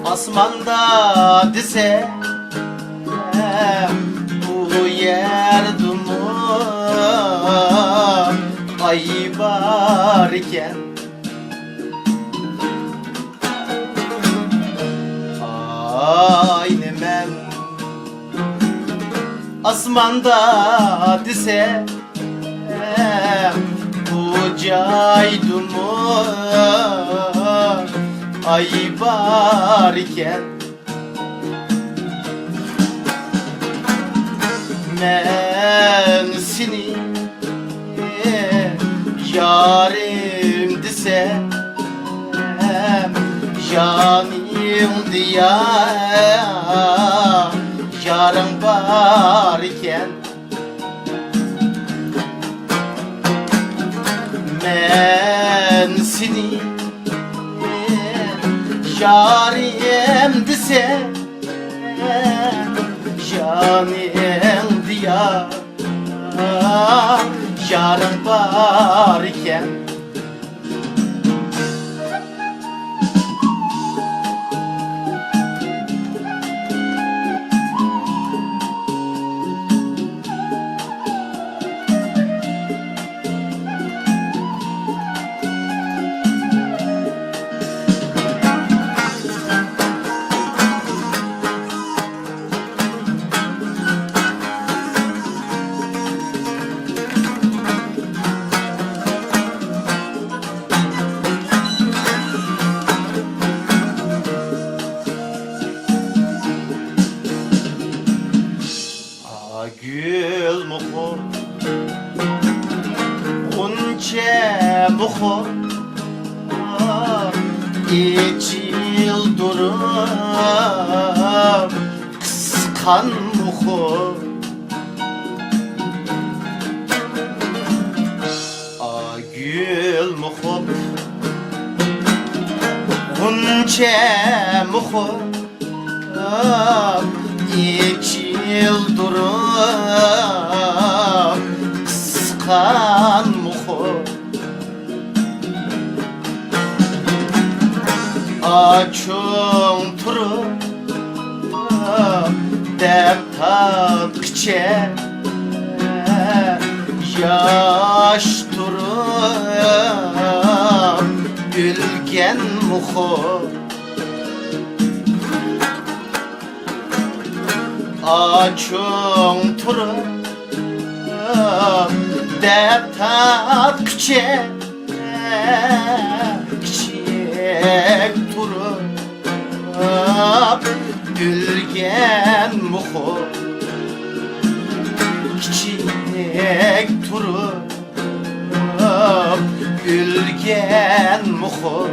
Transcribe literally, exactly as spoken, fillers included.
ئاسماندا دېسە، بۇ يەردىمۇ ئاي بار ئىكەن. ئاينى مەن ئاسماندا دېسە، بۇ جايدىمۇ ئاي بار ئىكەن. مەن سېنى يارىم دېسەم، جانىمدا يا يارىڭ بار ئىكەن. مەن سېنى يارىم دېسەم، جانىمدا يا يارىڭ بار ئىكەن. گۈل مۇخۇر، غۇنچە مۇخۇر، ئېچىل دۇرۇم، قىسقان مۇخۇر. ئا، گۈل مۇخۇر، غۇنچە مۇخۇر، ئېچىل دۇرۇم، قىسقان مۇخۇر. ئاچۇڭ تۇرۇپ دەم تارتقىچە، ياش تۇرۇپ ئۆلگەن مۇخۇر. ئاچۇڭ تۇرۇپ دەم تارتقىچە، كىچىك تۇرۇپ ئۆلگەن مۇخۇر. كىچىك تۇرۇپ ئۆلگەن مۇخۇر.